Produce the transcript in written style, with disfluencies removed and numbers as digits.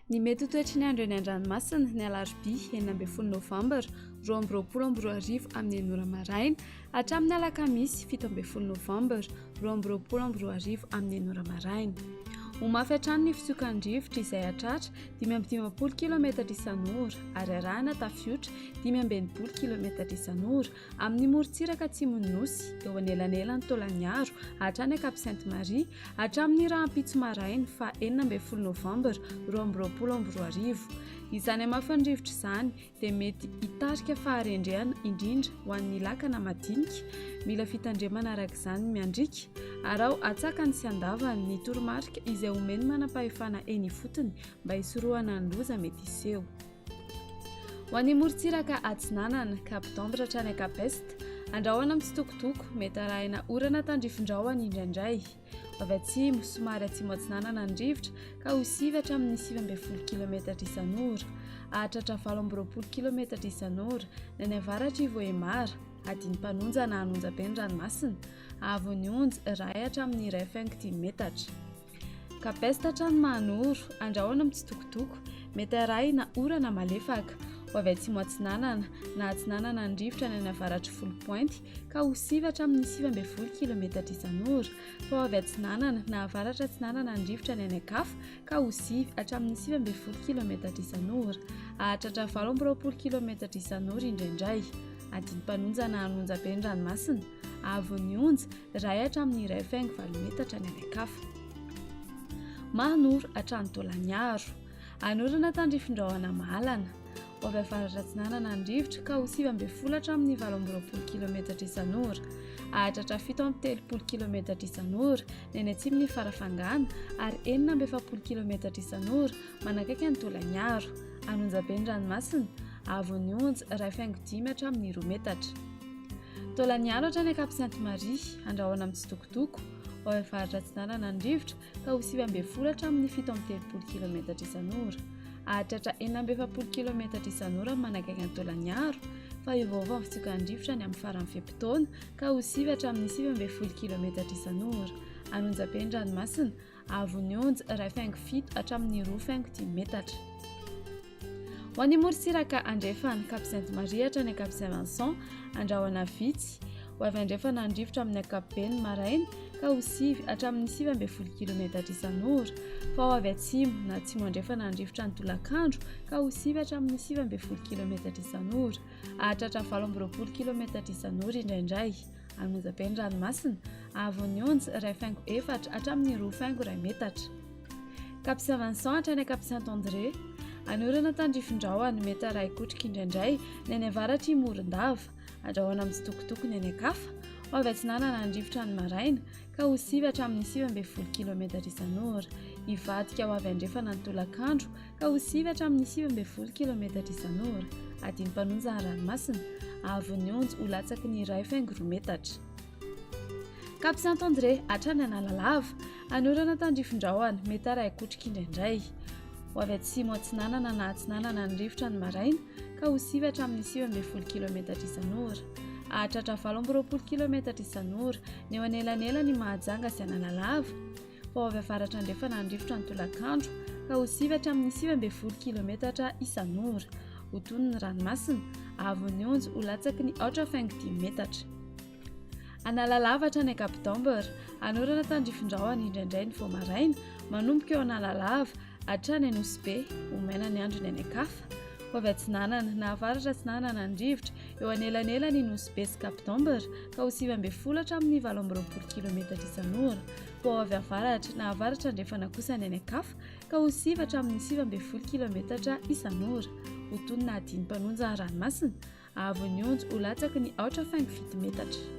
Ny mety ho toetry ny andro eny an-dranomasina, ny alarobia 16 novambra 2022 amin'ny enina ora maraina hatramin'ny alakamisy 17 novambra 2022 amin'ny enina ora maraina. Ho mafy hatrany ny fitsokan'ny rivotra izay hatratra 55 kilometatra isan'ora ary arahina tafiotra 65 kilometatra isan'ora amin'ny morontsiraka atsimon'ny Nosy, eo anelanelan'i Taolagnaro hatrany Cap Sainte Marie, hatramin'ny rahampitso maraina faha 16 novambra 2022. Izany hamafin'ny rivotra izany dia mety hitarika faharendrehana indrindra ho an'ny lakana madinika. Mila fitandremana araka izany ny miandriaka. Araho atsakany sy andavany ny toromarika izay omen'ny manampahefana eny ifotony mba hisorohana ny loza mety hiseho. Ho an'ny morontsiraka atsinanana, Cap d'Ambre hatrany Cap Est, andrahona mitsitokotoko, mety arahina orana tandrifin-drahona indraindray. Avy atsimo, somary atsimo atsinanana ny rivotra ka ho sivy hatramin'ny 19 kilometatra isan'ora. Hahatratra 28 kilometatra isan'ora ny any avaratr'i Vohemar, adin'ny mpanonja na hanonja be ny ranomasina, haavon'ny onja iray hatramin'ny 1,5 metatra. Cap-Est hatrany Mahanoro, andrahona mitsitokotoko, mety arahina orana malefaka. Ho avy atsimo atsinanana na atsinanana ny rivotra any avaratr'i Foulpointe ka ho sivy hatramin'ny 19 kilometatra isan'ora, fa ho avy atsinanana na avaratra atsinanana ny rivotra any ankafa ka ho sivy hatramin'ny 19 kilometatra isan'ora. Hahatratra 28 kilometatra isan'ora indraindray. Adin'ny mpanonja na hanonja be ny ranomasina. Haavon'ny onja, iray hatramin'ny 1,8 metatra ny any an-kafa. Mahanoro hatrany Taolagnaro. Anorana tandrifin-drahona mahalana. Ho avy avaratra atsinanana ny rivotra ka ho 19 hatramin'ny 28 kilometatra isan'ora. Hahatratra 37 kilometatra isan'ora ny any atsimon'i Farafangana ary 46 kilometatra isan'ora manakaiky an'i Taolagnaro. An'Onjabe ny ranomasina, haavon'ny onja 1,5 hatramin'ny 2 metatra. Taolagnaro hatrany Cap Sainte Marie, andrahona mitsitokotoko, ao avaratra atsinanana ny rivotra ka ho 19 hatramin'ny 37 kilometatra isan'ora. Hahatratra 46 kilometatra isan'ora ny manakaiky an'i Taolagnaro, fa hiovaova ny fitsokan'ny rivotra any amin'ny faran'ny fe-potoana ka ho 9 hatramin'ny 19 kilometatra isan'ora. An'Onjabe ny ranomasina, haavon'ny onja 1,7 hatramin'ny 2,5 metatra. Ho an'ny morontsiraka andrefana, Cap Sainte Marie hatrany Cap Saint Vincent, andrahona vitsy. Ho avy andrefana ny rivotra amin'ny ankapobeny maraina ka ho sivy hatramin'ny 19 kilometatra isan'ora. Fa ho avy atsimo na atsimo andrefana ny rivotra ny tolakandro ka ho sivy hatramin'ny 19 kilometatra isan'ora. Hahatratra 28 kilometatra isan'ora indraindray. An'Onjabe ny ranomasina, haavon'ny onja 1,4 hatramin'ny 2,1 metatra. Cap Saint Vincent hatrany Cap Saint André. Anorana tandrifin-drahona mety arahi-kotrika indraindray ny any avaratr'i Morondava. Andrahona mitsitokotoko ny any an-kafa. Ho avy atsinanana ny rivotra ny maraina ka ho sivy hatramin'ny 19 kilometatra isan'ora. Hivadika ho avy andrefana ny tolakandro ka ho sivy hatramin'ny 19 kilometatra isan'ora. Adin'ny mpanonja ny ranomasina. Haavon'ny onja ho latsaky ny 1,2 metatra. Cap Saint André hatrany Analalava. Anorana tandrifin-drahona, mety arahi-kotrika indraindray. Ho avy atsimo atsinanana na atsinanana ny rivotra ny maraina ka ho sivy hatramin'ny 19 kilometatra isan'ora. Hahatratra 28 kilometatra isan'ora ny eo anelanelan'i Mahajanga sy Analalava. Fa ho avy avaratra andrefana ny rivotra ny tolakandro ka ho sivy hatramin'ny 19 kilometatra isan'ora. Ho tony ny ranomasina, haavon'ny onja ho latsaky ny 8,5 metatra. Analalava hatrany Cap-d'Ambre, anorana tandrifin-drahona indraindray ny vao maraina, manomboka eo Analalava hatrany Anosibe, ho maina ny androny any an-kafa. Ho avy atsinanana na avaratra atsinanana ny rivotra, eo anelanelan' i Nosy Be sy Cap d'Ambre, ka ho 19 hatramin'ny 28 kilometatra isan'ora. Ho avy avaratra na avaratra andrefana kosa ny any an-kafa, ka ho sivy hatramin'ny 19 kilometatra isan'ora. Ho tonina adin'ny mpanonja ranomasina, Haavon'ny onja ho latsaky ny 8,7 metatra.